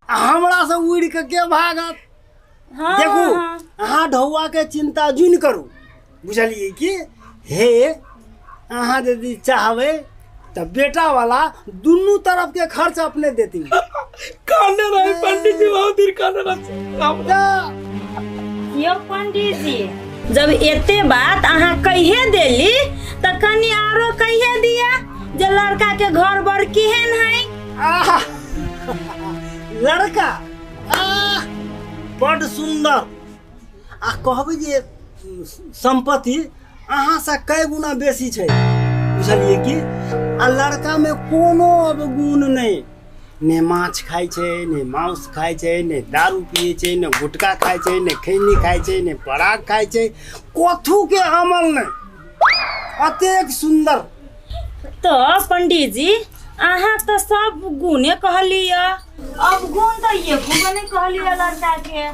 आ हमरा से उड़ि के के भागत? हाँ। देखू, हाँ। अहाँ ढौआ के चिंता जुन करू, बुझलियै कि? हे, अहाँ यदि चाहबै तऽ बेटा वाला दुनू तरफ के खर्च अपने देती। कहने रहे पंडित जी, बहुत दिन कहने रहे। तऽ यौ पंडित जी, जब एते बात अहाँ कहिए देली तऽ कनि आरो कहिए दिया जे लड़का के घर बर केहन है। आह, लड़का आह, बड सुन्दर आ कहबै जे सम्पत्ति अहाँसँ कए गुना बेसी छै, बुझलियै कि? आ लड़कामे कोनो अवगुण नहि, ने माछ खाइ छै, ने मांस खाइ छै, ने दारू पियै छै, ने गुटखा खाइ छै, ने खैनी खाइ छै, ने पराग खाइ छै, कथूके अमल नहि, अतेक सुन्दर। तऽ पंडित जी, अहाँ तऽ सब गुणे कहलियै, अवगुण तऽ एको नहि कहलियै लड़का के।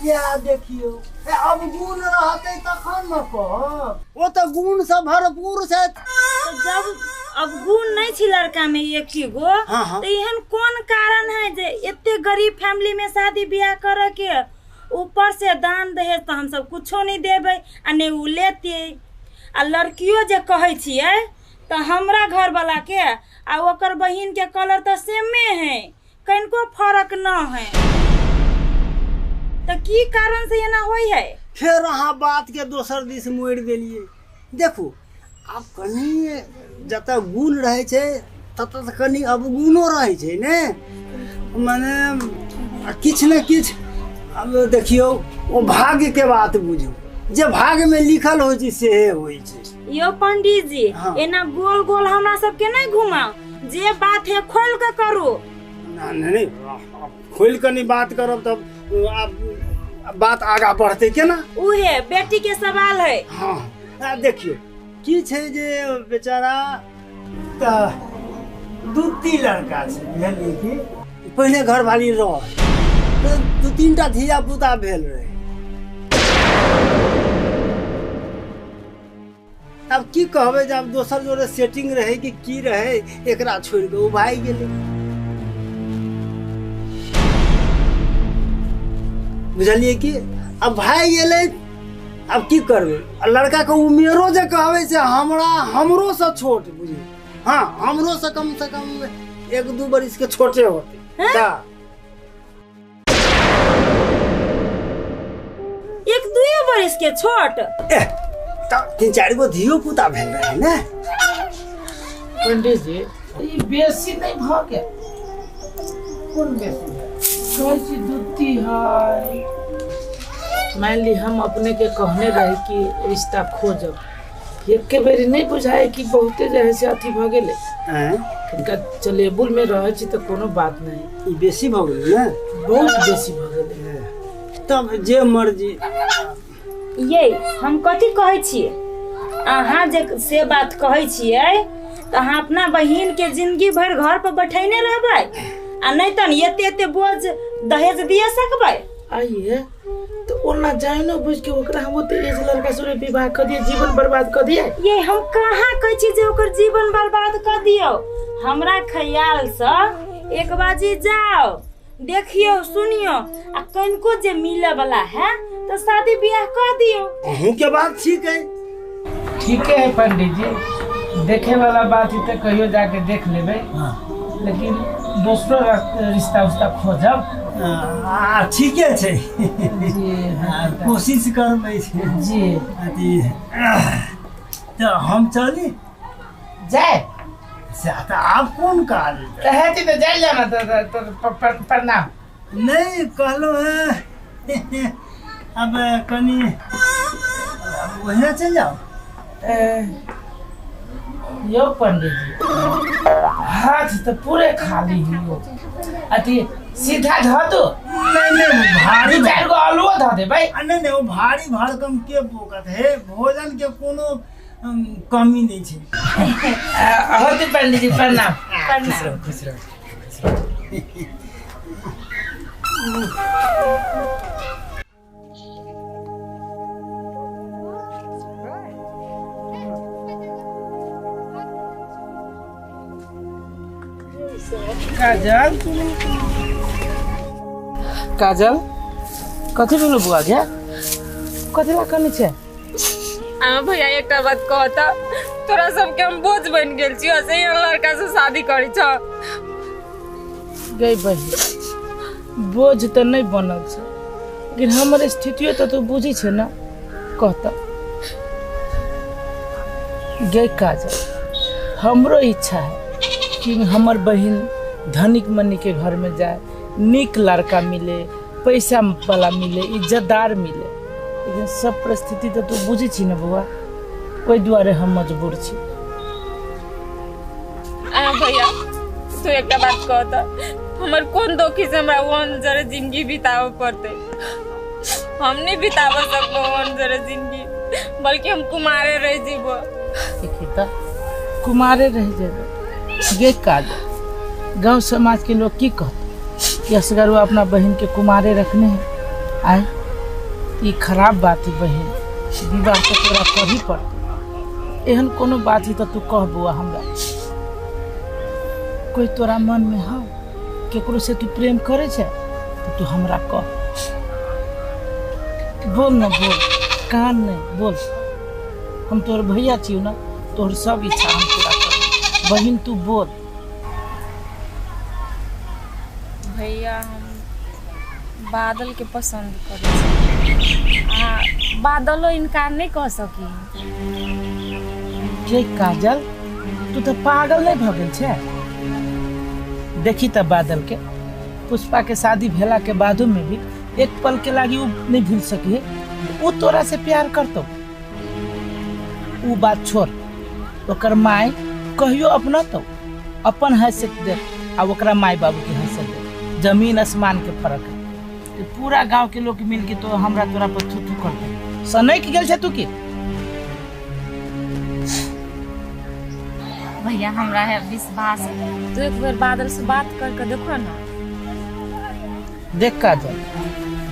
या देखियौ, ए, अवगुण रहतै तखन ने कहब, ओ तऽ गुणसँ भरपूर छथि। तऽ जब अवगुण नहि छै लड़का में एक गो, हाँ, हाँ। तऽ एहन कोन कारण है जे एते गरीब फैमिली में शादी बियाह करे के, ऊपर से दान दहेज तऽ हमसब कुछो नहि देबै आ नहि उ लेतै। आ लड़कियो जे कहै छियै तऽ हमरा घरवाला के आ ओकर बहिन के कलर तऽ सेमे है, कनिको फर्क न है, तऽ की कारण से एना होइ है? फेर अहाँ बात के दोसर दिस मोड़ि देलियै। देखू, आब कनि जतऽ गुण रहै छै ततऽ तऽ कनि अवगुणो रहै छै ने, मने किछु ने किछु। आब देखियौ, ओ भाग्यके बात बुझू, जे भाग्यमे लिखल होइ छै सेहे होइ छै। यो पंडित जी, हाँ। एना गोल गोल हमरा सबके नहीं घुमाओ, जे बात है खोल के करू। नहीं नहीं, खोलि कऽ नहि बात करब तब आब बात आगाँ बढ़तै केना? उहे बेटी के सवाल है। हाँ, आ देखियौ की छै जे बेचारा तऽ दू तीन लड़का छै, बुझलियै कि? पहिने घरवाली रह तऽ दू तीन टा धिया पुता भेल रहै। आब की कहबै जे आब दोसर जोड़े सेटिंग रहै कि की रहै, एकरा छोड़ि कऽ ओ भागि गेलै, बुझलियै कि? आब भागि गेलै, आब की करबै? आ लड़काके उमेरो जे कहबै से हमरा हमरोसँ छोट बुझियौ, हाँ, हमरोसँ कम से कम एक दू बरिसके छोटे होतै। तऽ एक दुए बरिस के छोट? एह, तऽ तीन चारि गो धियो पुता भेल रहै ने। पंडित जी, ई बेसी नहीं भ गेल? कोन बेसी है? कहै छी दूती है, मान ली हम अपने के कहने रही कि रिश्ता खोजब, एके बेरी नहीं बुझाए कि बहुते जे है से अथी भ गेलै। आँय? हिनका चलेबुल में रहै छी तऽ कोनो बात नहीं। ई बेसी भऽ गेलै ने? बहुत बेसी भ गेलै। तब जे मर्जी। ये हम कथी कहै छियै, अहाँ जे से बात कहै छियै तऽ अहाँ अपना बहिन के जिंदगी भरि घर पर बैठेने रहबै आ नहि तऽ एते एते बोझ दहेज दिए सकबै? आइए तो ओना जानो बुझ के ओकरा हम ओते एज लड़का से विवाह कर दिए, जीवन बर्बाद कर दिए। ये हम कहाँ कहै छी जे ओकर जीवन बर्बाद कर दियौ। हमरा ख्याल से एक बाजी जाओ, देखियौ सुनियौ आ कनिको जे मिले वाला है तऽ शादी बियाह कर दियौ। अहूँके बात ठीक है। ठीके है पंडित जी, देखे वाला बात ही तो कहियो जाके देख लेबै, लेकिन दोसरो रिश्ता उस्ता खोजब। आ ठीके छै। जी। आ, कोशिश करबै छै। जी। अथी तऽ हम चली? जाय से तऽ आब कोन काज? तऽ हेती तऽ जाय जाना तऽ प्रणाम। नहि कहलहुँ हेँ, आब कनि ओहिना चलि जाउ। यौ पंडित जी, हाथ तऽ पूरे खाली हियो, अथी सीधा धऽ दो। नहीं नहीं, भारी दू चारि गो आलुओ धऽ देबै। आ नहीं नहीं, ओ भारी भरकम के बोकत हे, भोजन के कोनो कमी नहीं छै। होती पंडित जी, प्रणाम। खुश रहो, खुश रहो। काजल। काजल कथी भेलो बुआ गे? कथी ला कनै छै? आ भैया एकटा बात कहता, तोरा सबके हम बोझ बन गेल छियो, से एहन लड़का से शादी करी छ। गई बहिन, बोझ तऽ नहि बनल छै, लेकिन हमर स्थितियो तऽ तू बुझी छै ने। कहता गे काजल, हमरो इच्छा है कि हमर बहिन धनिक मनी के घर में जाए, नीक लड़का मिले, पैसा वाला मिले, इज्जतदार मिले, लेकिन सब परिस्थिति तऽ तू बुझी छी ने बौआ, ओहि दुआरे हम मजबूर छी। आ भैया तू एकटा बात कहता, हमर कोन दोखी से हमरा ओहन जरे जिंदगी बितावे पड़ते? हम नहीं बितावे सकबो ओहन जरे जिंदगी, बल्कि हम कुमारे रह जीबो। देखी तऽ कुमारे रह जेबे गे काजल, गांव समाज के लोग की कहते कि असगरुआ अपना बहन के कुमारे रखने है। आए ई खराब बात है बहन, विवाह तो तोरा करही पड़ते। एहन कोनो बात ही तो तू कह बौआ हमरा, कोई तोरा मन में हो, केकरो से तू प्रेम करे छे तो तू हमरा कह, बोल न बोल, कान नहीं बोल, हम तोहर भैया छियौ ना, तोहर सब इच्छा हम पूरा करब। बहिन तू बोल। भैया हम बादल के पसंद करै छी, आ बादलो इनकार नहीं कह सकी। गे काजल तू तो पागल नहीं भऽ गेल छे? देखी त बादल के, पुष्पा के शादी भेला के बादो में भी एक पल के लागी उ नहीं भूल सकी है, उ तोरा से प्यार करतो। उ बात छोड़, ओकर माय कहियो अपना तो अपन हैसियत दे आ ओकरा माय बाबू के हैसियत दे, जमीन आसमान के फर्क है। पूरा गांव के लोग मिल के तो हमरा तोरा पर थू थू करते। सनक गेल छे तू की? भैया हमरा है विश्वास, तू एक बेर बादल से बात करके देखो ना। देख काजल,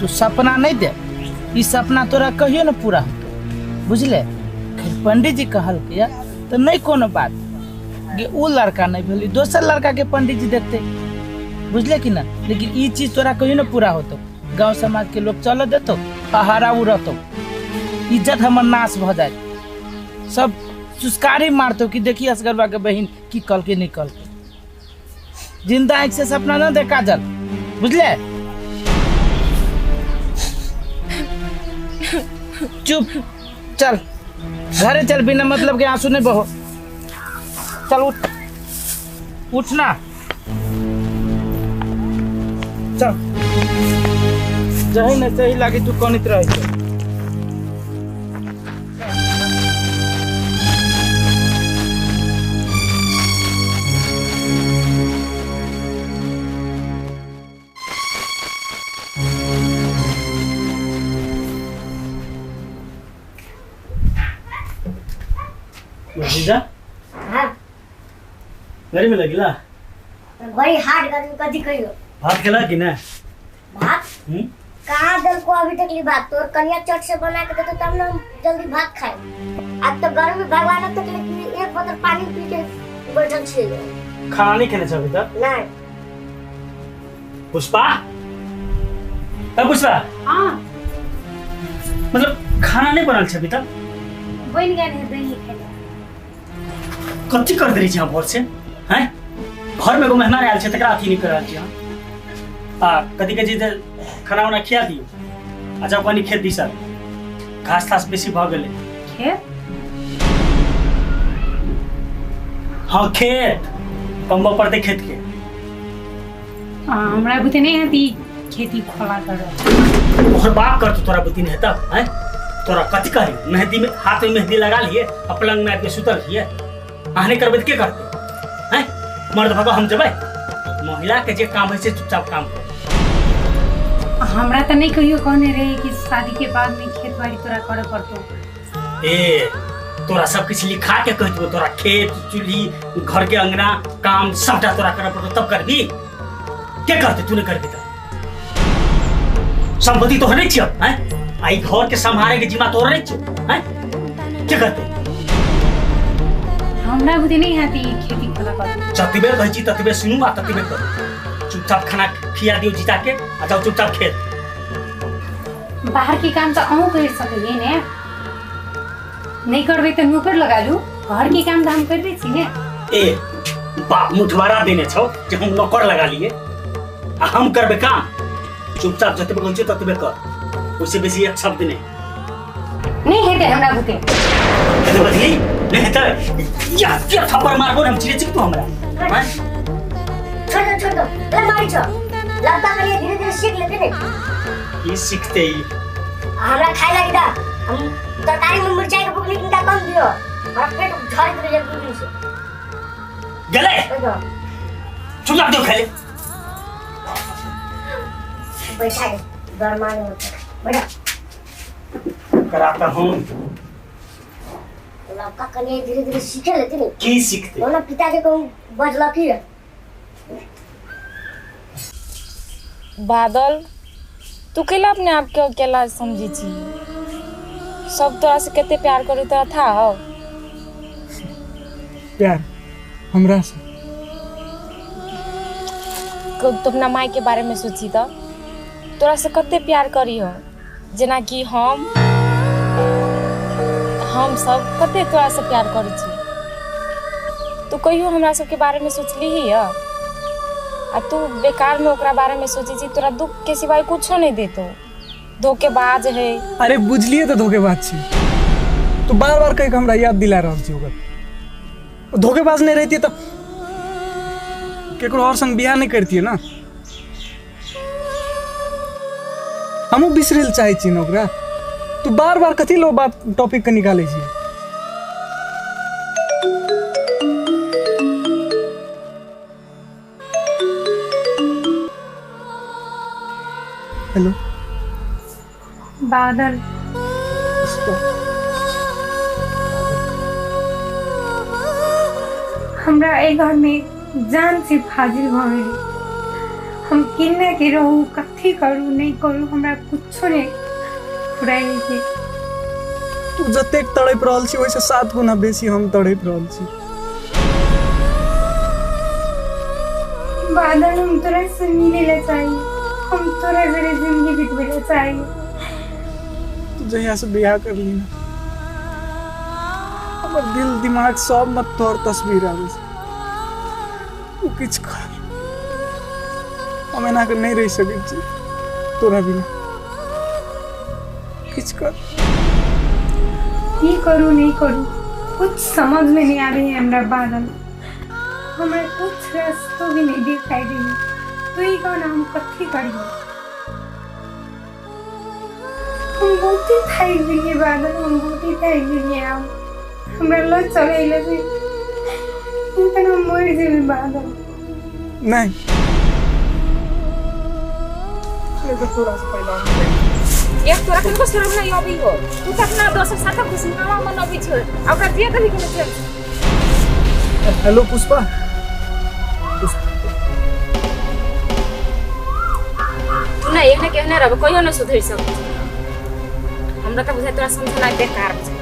तू सपना नहीं दे, ई सपना तोरा कहियो ना पूरा होतो, बुझले? खैर पंडित जी कहल के तो नहीं कोनो बात गे, उ लड़का नहीं भेली दोसर लड़का के पंडित जी देखते, बुझले कि ना? लेकिन ई चीज तोरा कहियो ना पूरा होतो, गांव समाज के लोग चल देतो, पहाड़ा उ रहतो, इज्जत हमर नाश भ जाए, सब चुस्कारी मारतो कि देखी असगरवा के बहिन की कल के निकल के। जिंदा आँख से सपना ना दे काजल, बुझले? चुप चल घरे चल, बिना मतलब के आंसू नहीं बहो, चल उठ, उठना चल, जही न सही लागे तू कनित रह। जीजा हां गर्मी लगिला? बड़ी हार्ड गर्मी, कथी कहियो? भात खेला कि ना? भात कहाँ दल को अभी तक ली भात, तोर कनिया चट से बना के देतो तब ना हम जल्दी भात खाए। आज तो गर्मी भगवान तक लेकिन एक बोतल पानी पी के बैठल छी। खाना नहीं खेने छ अभी तक? नहीं। पुष्पा, ए पुष्पा। हां मतलब खाना नहीं बनल छ अभी तक? बन गेल है, दही खेला। कथी कर दे छी भोर से हैं? घर में एगो मेहमान आयल छै तकरा अथी नहीं कर रहल छी हम। आ कथी कहै छी जे खाना उना खिया दियौ आ जाउ कनी खेत दिस, घास तास बेसी भऽ गेलै। खेत? हाँ खेत कमबऽ पड़तै खेत के। हमरा बुते नहीं हेती खेती खोला कर। तोहर बाप करतो तोरा बुते नहीं हेतौ हैं? तोरा कथी कही, मेहंदी में हाथ में मेहंदी लगा लिए आ पलंग में आबि के सुतल हियै, अहाँ नहीं करबै तऽ के करतै हैं? मर्द भगो हम जेबै, महिला के जे काम है से चुपचाप काम कर। हमरा तो नहीं कहियो कहने रहे कि शादी के बाद में खेत बाड़ी तोरा करे पड़तो। ए तोरा सब किछ लिखा के कह देबो, तोरा खेत चूल्ही घर के अंगना काम सबटा तोरा करे पड़तो तब करबी? के करते? तू नहीं करबी त संपत्ति तोहर नहीं छियौ हैं? आई घर के संभाले के जिम्मा तोहर नहीं छियौ हैं? के करते? हमरा बुद्धि नहीं आती खेती खोला कर। जतबे कहै छी ततबे सुनू आ ततबे करू। चुपचाप खाना खिया दियो जीता के आ जाओ चुपचाप खेत। बाहर के काम तो अहूँ कर सकलिए ने, नहीं करबे तो नौकर लगा लू, घर के काम धाम करबे छी ने। ए बाप मुठवारा देने छौ जे हम नौकर लगा लिए आ हम करबे काम। चुपचाप जतबे कहै छियौ ततबे कर, ओइसे बेसी एक शब्द नहीं। नहीं हेतै हमरा बुते। हेतै बदली नहीं हेतै या या थप्पड़ मारबो हम चिड़ै छी तू हमरा। छोड़ दो छोड़ दो, ले मारी छो लगता करिए धीरे धीरे सीख लेते ने। ई सीखते ई हमरा खाय लागी दा, हम तरकारी में मिर्चाई के बुकनी किनका कम दियो, हमरा पेट झड़ गेलै बुकनी से। गेलै चुपचाप दियो खाले। बैठा दे गरमा नहीं होता, बैठा कराता हूं। लड़का कन्या धीरे धीरे सीखे लेते ने। की सीखते? ओना पिताजी को बजलकी है। बादल तू केला अपने आप के अकेला समझी छी? सब तोरा से कते प्यार करू तोरा था हो प्यार हमरा से। तू अपना माई के बारे में सोची तो तोरा से कते प्यार करी हो, जेना कि हम सब कते तोरा से प्यार करी छी। तू कहियो हमरा सब के बारे में सोचली ही है? आ तू बेकार में ओकरा बारे में सोची छी, तोरा दुख के सिवाय कुछो नहीं देतो, धोखेबाज है। अरे बुझलिए तो धोखेबाज छी, तू बार बार कह के हमरा याद दिला रहल छी ओकर। धोखेबाज नहीं रहती तो केकरो और संग बियाह नहीं करती ना। हमहूँ बिसरै लए चाहै छी ने ओकरा। तू बार बार कथी लो बात टॉपिक के निकालै छी। हेलो बादल, हमरा एहि घर में जान से फाजिल भऽ गेलै। हम केना के रहू, कथी करू नहीं करू, हमरा कुछो नहीं फुराइ छै। तू जतेक तड़पि रहल छी ओहिसँ 7 गुना बेसी हम तड़पि रहल छी। बादल हम तोरा से मिले ला चाही, हम तोरा जरे जिंदगी बितबै ला चाही। तू जहिया से बियाह कर ली ना, हमर दिल दिमाग सब में तोहर तस्वीर आबै छै। तू किछु कर, हम एना के नहीं रहि सकै छी तोरा बिना। किछु कर। की करू नहीं करू कुछ समझ में नहीं आ रही है हमरा बादल। हमरा कुछ रास्ता भी नहीं दिखाई दे। तू ही कहो ना हम कथी करिए। हम बहुत ही थाकि गेलिए बादल, हम बहुत ही थाकि गेलिए। हम हमरा लग चले लगे हम मरि जेबै बादल। नहीं तोरा से पहला एक तोरा के शरम नहीं अबै हो। तू त अपना दोसर साथ खुशनामा मनबै छ, आ ओकरा दिए देबी के चल। हेलो पुष्पा, तू ना एहने केहने रहब, कहियो न सुधरि सकै। हमरा त बुझाइ तोरा समझनाइ बेकार छै।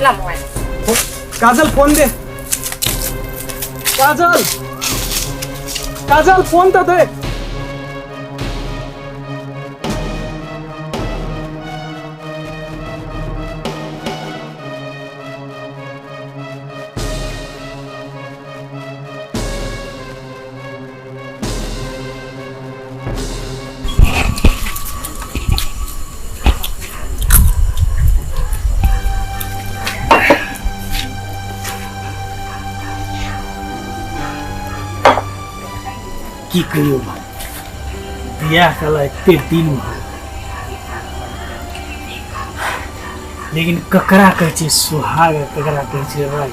ला मोबाइल। काजल फोन दे। काजल, काजल फोन तो दे। की कहियो भाई, बियाह कला एते दिन भऽ, लेकिन ककरा कहै छै सुहाग ककरा कहै छै राय,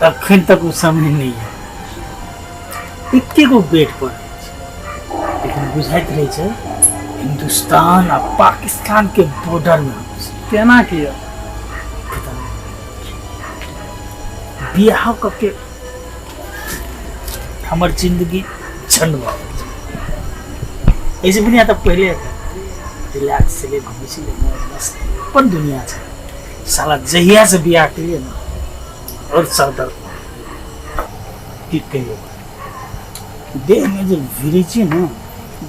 अखन तक ओ समझ नहीं है। एके गो बेड पर लेकिन बुझाइत रहै छै हिंदुस्तान आ पाकिस्तान के बॉर्डर में केना किया बियाह कऽ के हमर जिंदगी झंड भऽ गेल। ऐसे बढ़िया तो पहले रिलैक्स से घूमै छी, मस्त अपन दुनिया छै। साला जहिया से बियाह केलिए ना और सर दर्द की कहियो। देह में जे भिड़ै छै ने,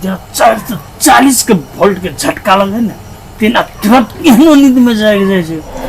जब 440 के वोल्ट के झटका लगे ने, तेना तुरंत केहनो नींद में जागि जाइ छै।